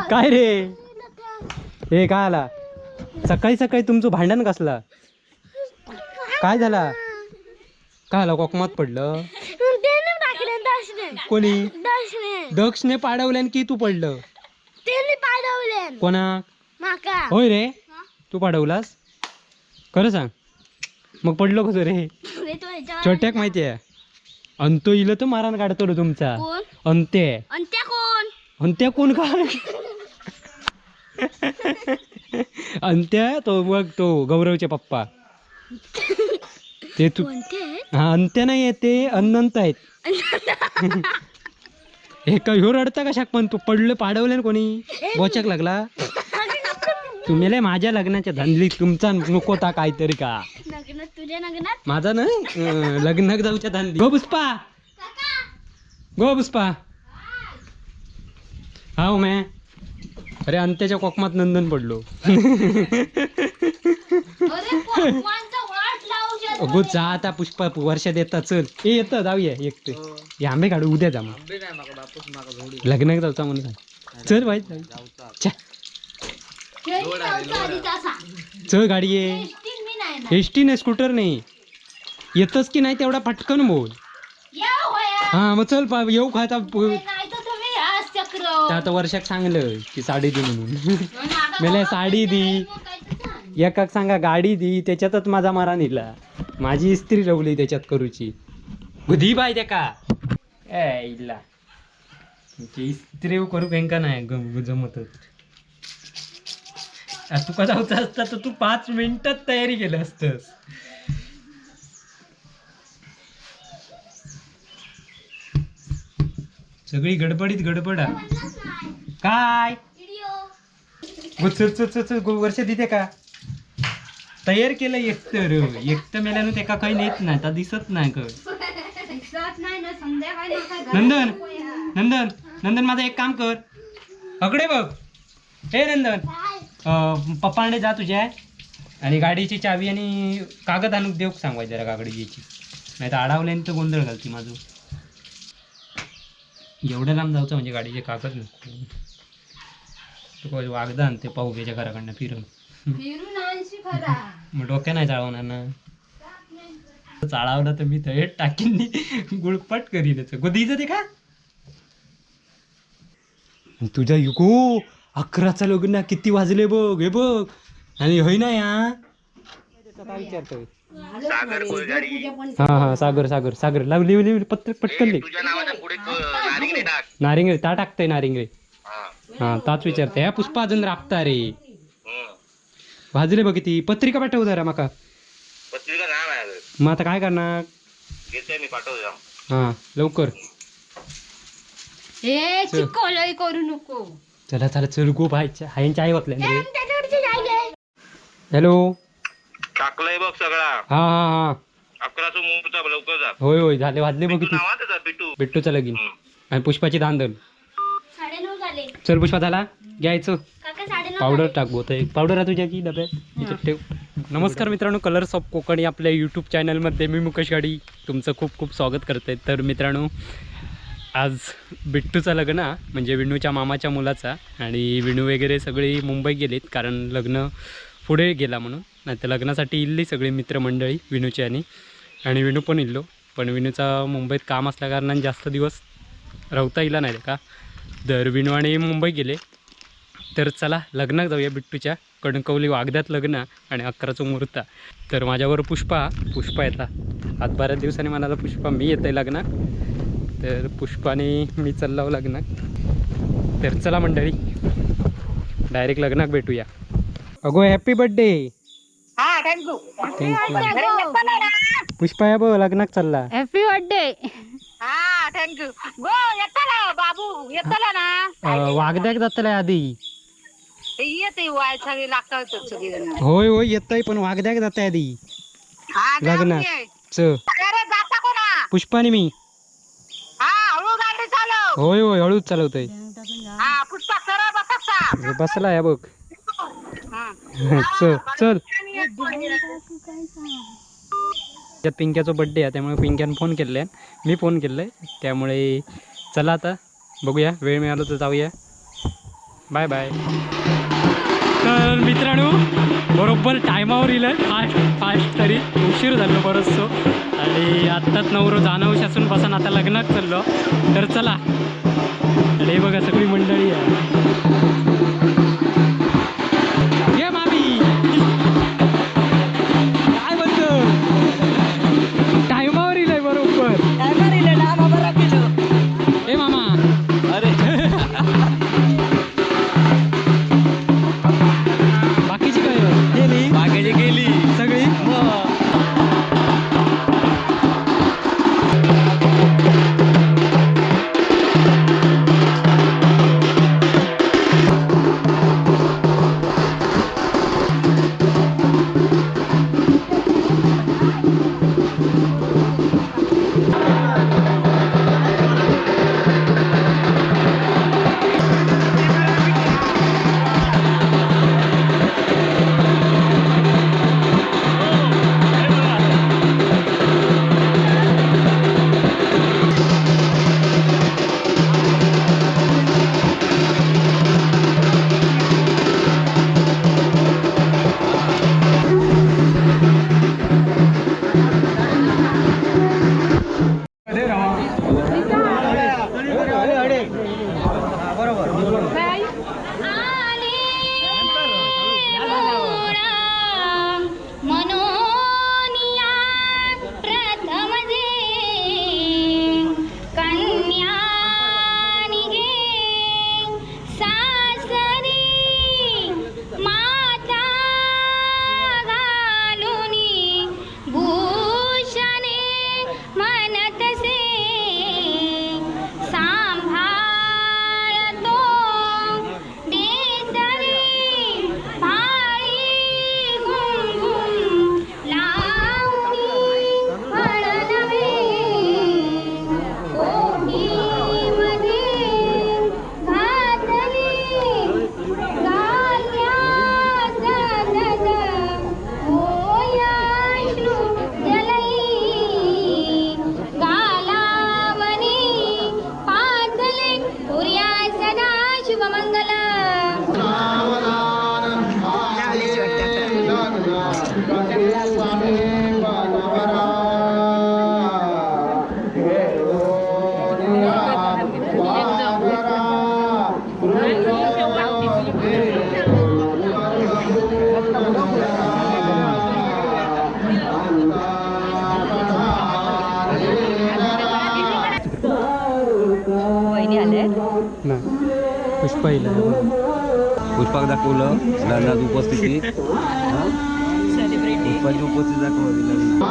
काय रे, हे काय आला सकाळी सकाळी? तुमचं भांडण कसला? काय झाला? काय आला? कोकमात पडलं? कोणी? दक्षने पाडवल्यान की तू पडलं? कोणा? होय रे, तू पाडवलास? खरं सांग, मग पडलो कसं रे? छोट्याक माहिती आहे. अंतो इलं तर मारान काढतो रे तुमचा. कोण? अंते. अंत्या कोण? अंत्या कोण काय? अंत्या तो बघ, तो गौरवचे पप्पा ते तू. कोणते? हा, अंत्य नाही आहे ते, अनंत आहेत. हे काय ह्यो रडता कशाक? पण तू पडलं, पाडवलं ना कोणी? बोचक लागला तुम्ही लय माझ्या लग्नाच्या धंदली. तुमचा नको ता काहीतरी का? लग्नात, तुझ्या लग्नात. माझा ना लग्नाक जाऊच्या धांदी. गो पुष्पा, गो पुष्पा. हा मॅ, अरे अंत्याच्या कोकमात नंदन पडलो. अरे कोकमांचा वाट लावू शकतो. अगो जा आता, पुष्पा वर्षात येतात. चल ए, येतं जाऊया एकटे. हे आंबे काढू उद्या, जा मग. आंबे नाही माका, बापूस माका जोडी. लग्नाक जाऊचा म्हणून सांग. चल भाई, जाऊचा. छ्या. खेळी जाऊचा आधी तसा. चल गाडी ये. एसटीत मी नाही ना. एस टी नाही, स्कूटर नाही. येतच की नाही तेवढा पटकन बोल. या होया. हा मग चल येऊ खाता. नाही तर तुम्ही आज चक्र. आता वर्षाक सांगलं की साडी दे म्हणून. मेल्या साडी दी. एकाक सांगा गाडी दी, त्याच्यातच माझा मारा नेला. माझी इस्त्री रवली त्याच्यात करूची. बुधी बाय त्या का ए इल्ला तुमची इस्त्री करू का नाही जमत. तुका जाऊचा असता तर तू 5 मिनिटात तयारी केलं असतंस. सगळी गडबडीत गडबडा काय? गो चल चल चल चल गो. वर्ष दिते का तयार केलं एकतर एकटं मेल्यानं त्याका काही नेत नाही, आता दिसत नाही काय. नंदन, नंदन, नंदन, माझं एक काम कर. अकडे बघ. हे नंदन, पप्पांडे जा तुझ्या आणि गाडीची चावी आणि कागद आणून देऊ सांगवाय जरा कागडीची, नाही तर अडवल्याने तर गोंधळ घालती माझं. एवढ्या लांब जायचं म्हणजे गाडीचे कागद नको. तू वागदा आणते पाहुग्याच्या घराकडनं फिरून. फिरून आणशी खरा. मग डोक्या नाही चाळवणार ना. चाळवलं तर मी थंय टाकीन, गुळपट करीन याचं. गोदीचं ते का आणि तुझ्या युगो 11चा लग्न, किती वाजले बघ, हे बघ आणि होय ना या काय विचारतोय? सागर कोळगाडी. हा हा, सागर सागर सागर लावली लिवली पत्र पटकन लिह. तुझ्या नावाच्या पुढे नारिंगणे टाक. नारिंगळे ता टाकतोय नारिंगळे. हा. हा, ताच विचारते. ह्या पुष्पा अजून राबता रे. हम्म. वाजले बघ किती. पत्रिका पाठव जरा माका. पत्रिका नाही माझ्याकडे. मग आता काय करणार? घेतोय मी, पाठवतो. हा लवकर. ए चिकोलय करू नको. चला चला, चल गो भाई. हायंच्या आई होतल्या रे. हॅलो. टाकलंय बघ सगळा. हा हा हा. 11चं मुहूर्त, लवकर जा. होय होय, झाले, वाजले बघ बिट्टू किती. नावात आहे बिट्टू. बिट्टूचं लगीन. हम्म. आणि पुष्पाची धांदल. 9:30 झाले. चल पुष्पा, झाला घ्यायचं. काका, 9:30. पावडर टाक बोत पावडर आहे तुझ्या की डब्यात याच्यात ठेव. नमस्कार मित्रांनो, कलर्स ऑफ कोकण या आपल्या यूट्यूब चॅनलमध्ये मी मुकेश गाडी तुमचं खूप खूप स्वागत करते. तर मित्रांनो, आज बिट्टूचं लग्न आहे, म्हणजे विणूच्या मामाच्या मुलाचा, आणि विणू वगैरे सगळी मुंबई गेलीत कारण लग्न पुढे गेला म्हणून. नाही तर लग्नासाठी इल्ली सगळी मित्रमंडळी विणूची आणि आणि विणू पण इल्लो, पण विणूचा मुंबईत काम असल्या कारणाने जास्त दिवस राहता इला नाही का. तर विणू आणि मुंबई गेले. तर चला लग्नात जाऊया बिट्टूच्या. कणकवली वागद्यात लग्न आणि 11चं मुहूर्त. तर माझ्यावर पुष्पा, पुष्पा येता आज बऱ्याच दिवसांनी म्हणाला पुष्पा मी येते लग्नात. तर पुष्पाने मी चाललो लग्नात. तर चला मंडळी, डायरेक्ट लग्नात भेटूया. अगो हॅपी बर्थडे. हा, thank you. Thank you. Pushpa या बघ, लग्नात चालला. Happy birthday. हा, thank you. गो येताला बाबू, येताला ना? वागद्याक जातले आधी. येते वाय, सगळी लागतात सगळी जण. होय होय, येतय पण वागद्याक जाते आधी. हा. लग्नात. जाऊन ये. च अरे जाता कोणा? पुष्पाने मी. हा, हळू गाडी चालव. होय होय, हळूच चालवतोय. हा पुष्पा, सरळ बसत. बसला या बघ. चल चल. त्यात पिंक्याचा बड्डे आहे, त्यामुळे पिंक्यानं फोन केले, मी फोन केलं आहे. त्यामुळे चला आता बघूया, वेळ मिळाला तर जाऊया. Bye bye. तर मित्रांनो बरोबर टायमावर इलं, फास्ट फास्ट तरी उशीर झालो बरंचसो. आणि आत्ताच नवरो जाणवश असून बसा आता लग्नात चाललो. तर चला, आणि हे बघा सगळी मंडळी आहे. ये मामी, काय म्हणतो? टायमावर इलंय बरोबर. ए मामा, अरे बाकीची काय गेली? बाकीची गेली सगळी. आले मोरा मनोनिया प्रथम जे कन्या निगे सासरी माता घालुनी भूषणे म्हणतसे सांभाळतो देसरी भाळी गुंगुम लावणी म्हणनवे ओढीमध्ये घातली गाल्या सनद होयाश्रू जलई गालावनी पातले उर्या सदा शुभमंगल. नाही, पुष्पा इलं. पुष्पाक दाखवलं लग्नात उपस्थिती. हा? पुष्पाची उपस्थिती दाखवली लग्नात.